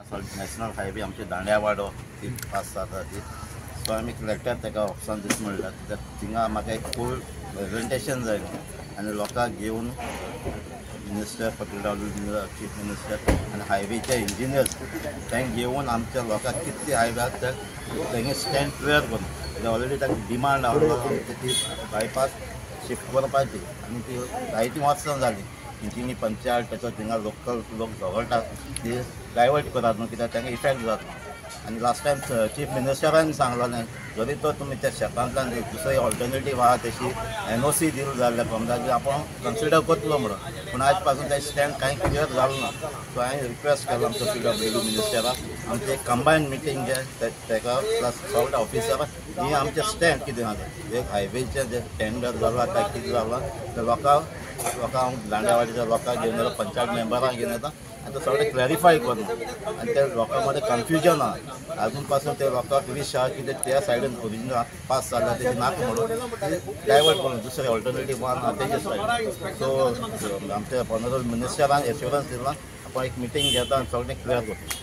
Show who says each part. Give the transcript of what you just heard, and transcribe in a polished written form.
Speaker 1: National highway आमचे दांड्यावाडो ती pass जाता ती. सो आमी कलेक्टर ताका ऑफिसान दीस म्हणला कित्याक थिंगा म्हाका एक फूल प्रेजेंटेशन जाय आनी लोकांक घेवन मिनिस्टर पर्टिक्युलर चीफ मिनिस्टर आनी हायवेचे इंजिनियर्स तांकां घेवन आमच्या लोकांक कितले हायवे आसा ते तेंगे स्टँड क्लियर करून, कित्याक ऑलरेडी तांकां डिमांड आसलो ती बायपास शिफ्ट करपाची आनी ती जायतीं वर्सां जालीं. इंजिनी पंचायत ताचो थिंगा लोकल लोक झगडटात ती डायवर्ट करात न्हू, कित्याक तांकां इफेक्ट जाता. आनी लास्ट टायम चीफ मिनिस्टरान सांगलेलें जरी तर तुमी त्या शेतांतल्यान दुसरी ऑल्टरनेटीव आहा तशी NOC दिली जाल्यार कोमदाची आपूण कन्सिडर करतलो म्हणून, पूण आयज पासून ते स्टँड कांय क्लियर जालो ना. सो हांवें रिक्वेस्ट केलो आमचो PWD मिनिस्टराक आमचें एक कंबायन मिटींग जे ताका प्लस सगळे ऑफिसर ही आमचें स्टँड कितें आहा तें एक हायवेचें जें टेंडर जालां काय कितें जालां ते लोकांक दांड्यावाडीच्या लोकांक घेवन येता, पंचायत मेंबरांक घेवन येता आनी ते सगळें क्लॅरिफाय करून आनी ते लोकां मदें कन्फ्युजन आहा आजून पासून ते लोकांक वीश आहा की ते त्या सायडीन ओरिजिनल पास जाल्या तेजी नाका म्हणून डायवर्ट करून दुसरे ऑल्टरनेटीव आहा तेजे सायडीन. सो आमच्या ऑनरेबल मिनिस्टरान एश्योरन्स दिला आपण एक मिटींग घेता आनी सगळें क्लियर करता.